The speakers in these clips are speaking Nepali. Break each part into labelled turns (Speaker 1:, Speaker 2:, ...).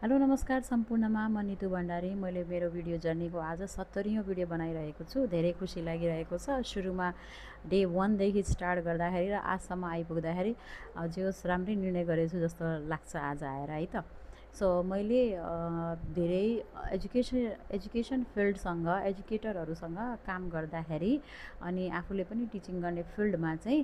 Speaker 1: हेलो नमस्कार सम्पूर्णमा म नितु भण्डारी। मैले मेरो भिडियो जर्नीको आज 70औं भिडियो बनाइरहेको छु। धेरै खुसी लागिरहेको छ। सुरुमा डे 1 देखि स्टार्ट गर्दाखेरि र आजसम्म आइपुग्दाखेरि जे होस् राम्रै निर्णय गरेछु जस्तो लाग्छ आज आएर है त। सो मैले धेरै एजुकेसन फिल्डसँग एजुकेटरहरूसँग काम गर्दाखेरि अनि आफूले पनि टिचिङ गर्ने फिल्डमा चाहिँ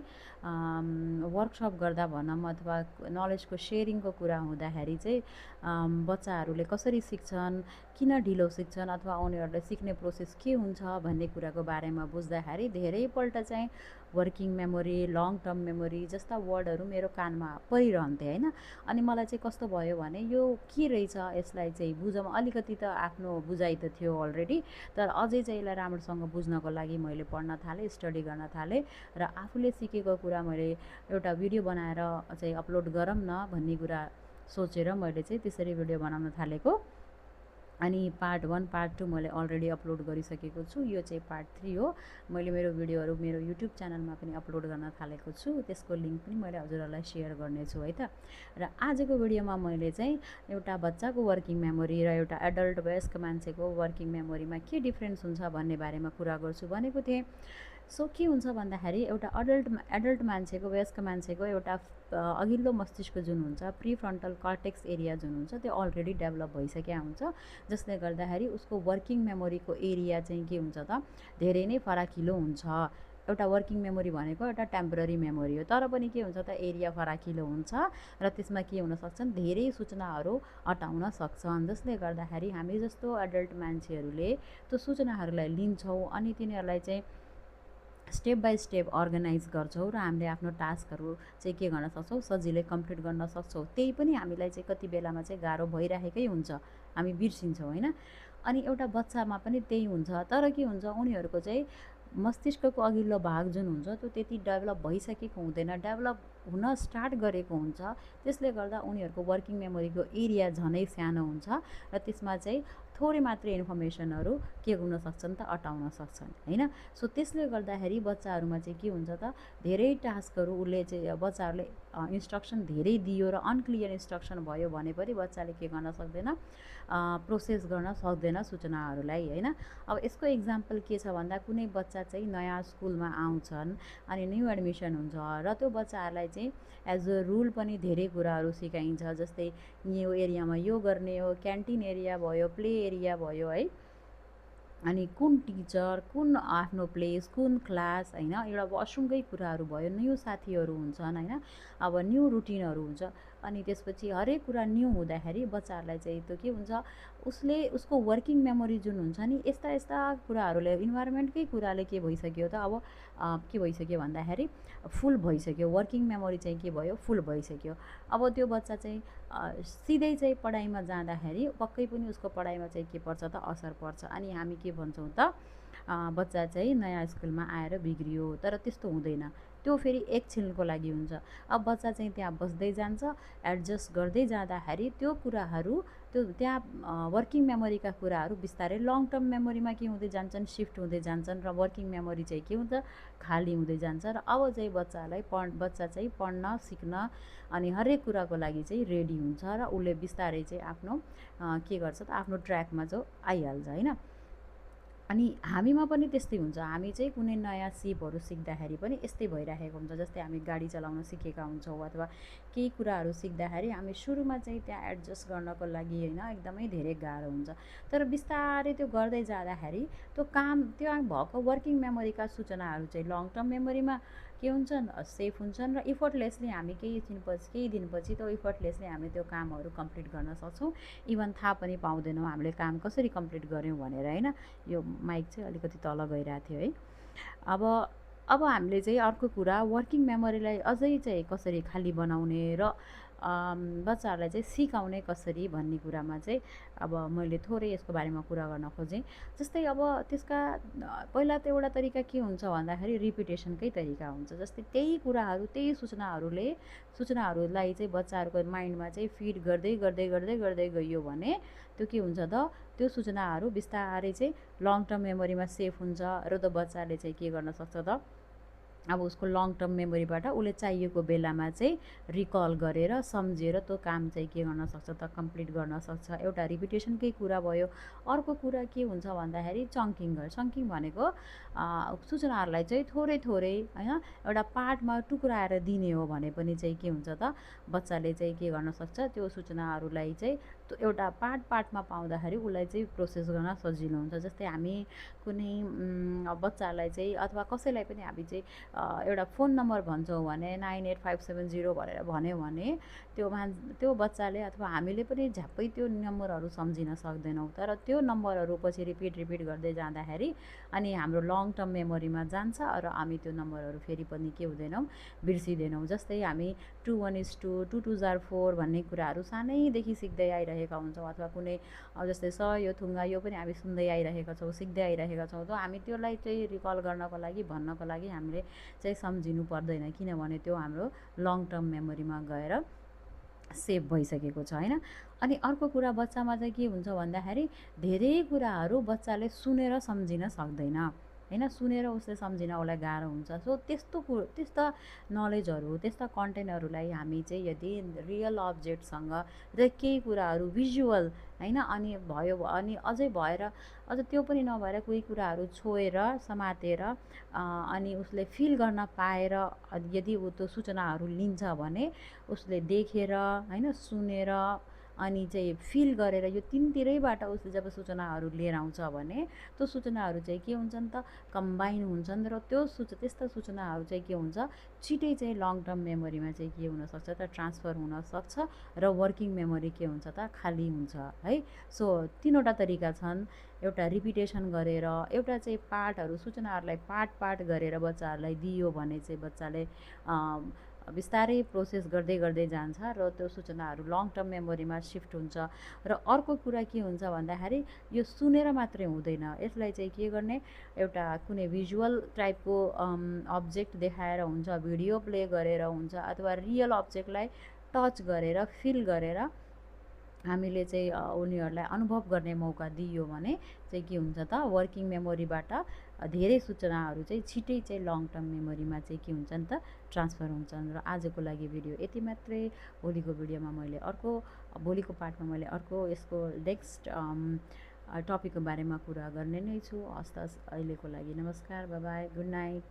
Speaker 1: वर्कसप गर्दा भनौँ अथवा नलेजको सेयरिङको कुरा हुँदाखेरि चाहिँ बच्चाहरूले कसरी सिक्छन्, किन ढिलो सिक्छन् अथवा उनीहरूले सिक्ने प्रोसेस के हुन्छ भन्ने कुराको बारेमा बुझ्दाखेरि धेरैपल्ट चाहिँ working memory, long term memory जस्ता वर्डहरू मेरो कानमा परिरहन्थे होइन। अनि मलाई चाहिँ कस्तो भयो भने यो के रहेछ, यसलाई चाहिँ बुझौँ। अलिकति त आफ्नो बुझाइ त थियो अलरेडी, तर अझै चाहिँ यसलाई राम्रोसँग बुझ्नको लागि मैले पढ्न थालेँ, स्टडी गर्न थालेँ र आफूले सिकेको कुरा मैले एउटा भिडियो बनाएर चाहिँ अपलोड गरौँ न भन्ने कुरा सोचेर मैले चाहिँ त्यसरी भिडियो बनाउन थालेको। अनि पार्ट 1 पार्ट 2 मैले अलरेडी अपलोड गरिसकेको छु। यो चाहिँ पार्ट 3 हो। मैले मेरो भिडियोहरू मेरो युट्युब च्यानलमा पनि अपलोड गर्न थालेको छु। त्यसको लिङ्क पनि मैले हजुरहरूलाई सेयर गर्नेछु है त। र आजको भिडियोमा मैले चाहिँ एउटा बच्चाको वर्किङ मेमोरी र एउटा एडल्ट वयस्क मान्छेको वर्किङ मेमोरीमा के डिफ्रेन्स हुन्छ भन्ने बारेमा कुरा गर्छु भनेको थिएँ। सो के हुन्छ भन्दाखेरि एउटा एडल्ट मान्छेको, वयस्क मान्छेको एउटा अघिल्लो मस्तिष्क जुन हुन्छ, प्री फ्रन्टल कर्टेक्स एरिया जुन हुन्छ, त्यो अलरेडी डेभलप भइसकेको हुन्छ, जसले गर्दाखेरि उसको वर्किङ मेमोरीको एरिया चाहिँ के हुन्छ त धेरै नै फराकिलो हुन्छ। एउटा वर्किङ मेमोरी भनेको एउटा टेम्पररी मेमोरी हो, तर पनि के हुन्छ त एरिया फराकिलो हुन्छ र त्यसमा के हुन सक्छन्, धेरै सूचनाहरू अटाउन सक्छन्, जसले गर्दाखेरि हामी जस्तो एडल्ट मान्छेहरूले त्यो सूचनाहरूलाई लिन्छौँ अनि तिनीहरूलाई चाहिँ स्टेप बाई स्टेप अर्गनाइज गर्छौँ र हामीले आफ्नो टास्कहरू चाहिँ के गर्न सक्छौँ, सजिलै कम्प्लिट गर्न सक्छौँ। त्यही पनि हामीलाई चाहिँ कति बेलामा चाहिँ गाह्रो भइरहेकै हुन्छ, हामी बिर्सिन्छौँ होइन। अनि एउटा बच्चामा पनि त्यही हुन्छ, तर के हुन्छ उनीहरूको चाहिँ मस्तिष्कको अघिल्लो भाग जुन हुन्छ त्यो त्यति डेभलप भइसकेको हुँदैन, डेभलप हुन स्टार्ट गरेको हुन्छ। त्यसले गर्दा उनीहरूको वर्किङ मेमोरीको एरिया झनै सानो हुन्छ र त्यसमा चाहिँ थोरै मात्रै इन्फर्मेसनहरू के हुन सक्छन् त अटाउन सक्छन् होइन। सो त्यसले गर्दाखेरि बच्चाहरूमा चाहिँ के हुन्छ त धेरै टास्कहरू उसले चाहिँ बच्चाहरूले इन्स्ट्रक्सन धेरै दियो र अनक्लियर इन्स्ट्रक्सन भयो भने पनि बच्चाले के गर्न सक्दैन, प्रोसेस गर्न सक्दैन सूचनाहरूलाई होइन। अब यसको इक्जाम्पल के छ भन्दा कुनै बच्चा चाहिँ नयाँ स्कुलमा आउँछन् अनि न्यू एडमिसन हुन्छ र त्यो बच्चाहरूलाई चाहिँ एज अ रुल पनि धेरै कुराहरू सिकाइन्छ। जस्तै यो एरियामा यो गर्ने हो, क्यान्टिन एरिया भयो, प्ले एरिया भयो है, अनि कुन टिचर, कुन आफ्नो प्लेस, कुन क्लास होइन, एउटा वासरुमकै कुराहरू भयो, न्यू साथीहरू हुन्छन् होइन, अब न्यू रुटिनहरू हुन्छ। अनि त्यसपछि हरेक कुरा न्यू हुँदाखेरि बच्चाहरूलाई चाहिँ त्यो के हुन्छ, उसको वर्किङ मेमोरी जुन हुन्छ नि, यस्ता यस्ता कुराहरूले इन्भाइरोमेन्टकै कुराले के भइसक्यो त अब के भइसक्यो भन्दाखेरि फुल भइसक्यो। वर्किङ मेमोरी चाहिँ के भयो, फुल भइसक्यो। अब त्यो बच्चा चाहिँ सिधै चाहिँ पढाइमा जाँदाखेरि पक्कै पनि उसको पढाइमा चाहिँ के पर्छ त असर पर्छ। अनि हामी के भन्छौँ त बच्चा चाहिँ नयाँ स्कुलमा आएर बिग्रियो, तर त्यस्तो हुँदैन। त्यो फेरि एकछिनको लागि हुन्छ। अब बच्चा चाहिँ त्यहाँ बस्दै जान्छ, एडजस्ट गर्दै जाँदाखेरि त्यो कुराहरू, त्यो त्यहाँ वर्किङ मेमोरीका कुराहरू बिस्तारै लङ टर्म मेमोरीमा के हुँदै जान्छन्, सिफ्ट हुँदै जान्छन् र वर्किङ मेमोरी चाहिँ के हुन्छ, खाली हुँदै जान्छ। र अब चाहिँ बच्चा चाहिँ पढ्न, सिक्न अनि हरेक कुराको लागि चाहिँ रेडी हुन्छ र उसले बिस्तारै चाहिँ आफ्नो के गर्छ त आफ्नो ट्र्याकमा जो आइहाल्छ होइन। अनि हामीमा पनि त्यस्तै हुन्छ। हामी चाहिँ कुनै नयाँ सिपहरू सिक्दाखेरि पनि यस्तै भइरहेको हुन्छ। जस्तै हामी गाडी चलाउन सिकेका हुन्छौँ अथवा केही कुराहरू सिक्दाखेरि हामी सुरुमा चाहिँ त्यहाँ एडजस्ट गर्नको लागि होइन एकदमै धेरै गाह्रो हुन्छ, तर बिस्तारै त्यो गर्दै जाँदाखेरि त्यो त्यहाँ भएको वर्किङ मेमोरीका सूचनाहरू चाहिँ लङ टर्म मेमोरीमा के हुन्छन्, सेफ हुन्छन् र इफर्टलेसली हामी केही दिनपछि त्यो इफर्टलेसली हामी त्यो कामहरू कम्प्लिट गर्न सक्छौँ। इभन थाहा पनि पाउँदैनौँ हामीले काम कसरी कम्प्लिट गऱ्यौँ भनेर होइन। यो माइक चाहिँ अलिकति तल गइरहेको थियो है। अब हामीले चाहिँ अर्को कुरा, वर्किङ मेमोरीलाई अझै चाहिँ कसरी खाली बनाउने र बच्चाहरूलाई चाहिँ सिकाउने कसरी भन्ने कुरामा चाहिँ अब मैले थोरै यसको बारेमा कुरा गर्न खोजेँ। जस्तै अब त्यसका पहिला त एउटा तरिका के हुन्छ भन्दाखेरि रिपिटेसनकै तरिका हुन्छ। जस्तै त्यही कुराहरू, त्यही सूचनाहरूलाई चाहिँ बच्चाहरूको माइन्डमा चाहिँ फिड गर्दै गर्दै गर्दै गर्दै गइयो भने त्यो के हुन्छ त, त्यो सूचनाहरू बिस्तारै चाहिँ लङ टर्म मेमोरीमा सेफ हुन्छ र त्यो बच्चाले चाहिँ के गर्न सक्छ त, अब उसको लङ टर्म मेमोरीबाट उसले चाहिएको बेलामा चाहिँ रिकल गरेर सम्झेर त्यो काम चाहिँ के गर्न सक्छ त कम्प्लिट गर्न सक्छ। एउटा रिपिटेसनकै कुरा भयो। अर्को कुरा के हुन्छ भन्दाखेरि चङ्किङ भनेको सूचनाहरूलाई चाहिँ थोरै थोरै होइन एउटा पार्टमा टुक्राएर दिने हो भने पनि चाहिँ के हुन्छ त बच्चाले चाहिँ के गर्न सक्छ त्यो सूचनाहरूलाई चाहिँ एउटा पार्टमा पाउँदाखेरि उसलाई चाहिँ प्रोसेस गर्न सजिलो हुन्छ। जस्तै हामी कुनै बच्चालाई चाहिँ अथवा कसैलाई पनि हामी चाहिँ एउटा फोन नम्बर भन्छौँ भने 98570 भनेर भन्यो भने त्यो बच्चाले अथवा हामीले पनि झ्याप्पै त्यो नम्बरहरू सम्झिन सक्दैनौँ। तर त्यो नम्बरहरू पछि रिपिट गर्दै जाँदाखेरि अनि हाम्रो लङ टर्म मेमोरीमा जान्छ र हामी त्यो नम्बरहरू फेरि पनि के हुँदैनौँ बिर्सिँदैनौँ। जस्तै हामी 2 1 2 2 2 4 भन्ने कुराहरू सानैदेखि सिक्दै आइरहेका हुन्छौँ अथवा कुनै जस्तै स यो थुङ्गा यो पनि हामी सुन्दै आइरहेका छौँ सिक्दै आइरहेका छौँ। त हामी त्यसलाई चाहिँ रिकल गर्नको लागि भन्नको लागि हामीले चाहिँ सम्झिनु पर्दैन किनभने त्यो हाम्रो लङ टर्म मेमोरीमा गएर सेभ भइसकेको छ होइन। अनि अर्को कुरा बच्चामा चाहिँ के हुन्छ भन्दाखेरि धेरै कुराहरू बच्चाले सुनेर सम्झिन सक्दैन होइन। सुनेर उसले सम्झिन उसलाई गाह्रो हुन्छ। सो त्यस्ता नलेजहरू त्यस्ता कन्टेन्टहरूलाई हामी चाहिँ यदि रियल अब्जेक्टसँग र केही कुराहरू भिजुअल होइन अनि भयो अनि अझ त्यो पनि नभएर कोही कुराहरू छोएर समातेर अनि उसले फिल गर्न पाएर यदि ऊ त्यो सूचनाहरू लिन्छ भने उसले देखेर होइन सुनेर अनि चाहिँ फिल गरेर यो तिनतिरैबाट उसले जब सूचनाहरू लिएर आउँछ भने त्यो सूचनाहरू चाहिँ के हुन्छन् त कम्बाइन हुन्छन् र त्यस्ता सूचनाहरू चाहिँ के हुन्छ छिटै चाहिँ लङ टर्म मेमोरीमा चाहिँ के हुनसक्छ त ट्रान्सफर हुनसक्छ र वर्किङ मेमोरी के हुन्छ त खाली हुन्छ है। सो तिनवटा तरिका छन्। एउटा रिपिटेसन गरेर एउटा चाहिँ पार्टहरू सूचनाहरूलाई पार्ट गरेर बच्चाहरूलाई दियो भने चाहिँ बच्चाले बिस्तारै प्रोसेस गर्दै जान्छ र त्यो सूचनाहरू लङ टर्म मेमोरीमा सिफ्ट हुन्छ। र अर्को कुरा के हुन्छ भन्दाखेरि यो सुनेर मात्रै हुँदैन। यसलाई चाहिँ के गर्ने एउटा कुनै भिजुअल टाइपको अब्जेक्ट देखाएर हुन्छ भिडियो प्ले गरेर हुन्छ अथवा रियल अब्जेक्टलाई टच गरेर फिल गरेर हामीले चाहिँ उनीहरूलाई अनुभव गर्ने मौका दियो भने चाहिँ के हुन्छ त वर्किङ मेमोरीबाट धेरै सूचनाहरू चाहिँ छिटै चाहिँ लङ टर्म मेमोरीमा चाहिँ के हुन्छन् त ट्रान्सफर हुन्छन्। र आजको लागि भिडियो यति मात्रै। भोलिको भिडियोमा भोलिको पार्टमा मैले अर्को यसको नेक्स्ट टपिकको बारेमा कुरा गर्ने नै छु। हस् अहिलेको लागि नमस्कार, बाई बाई, गुड नाइट।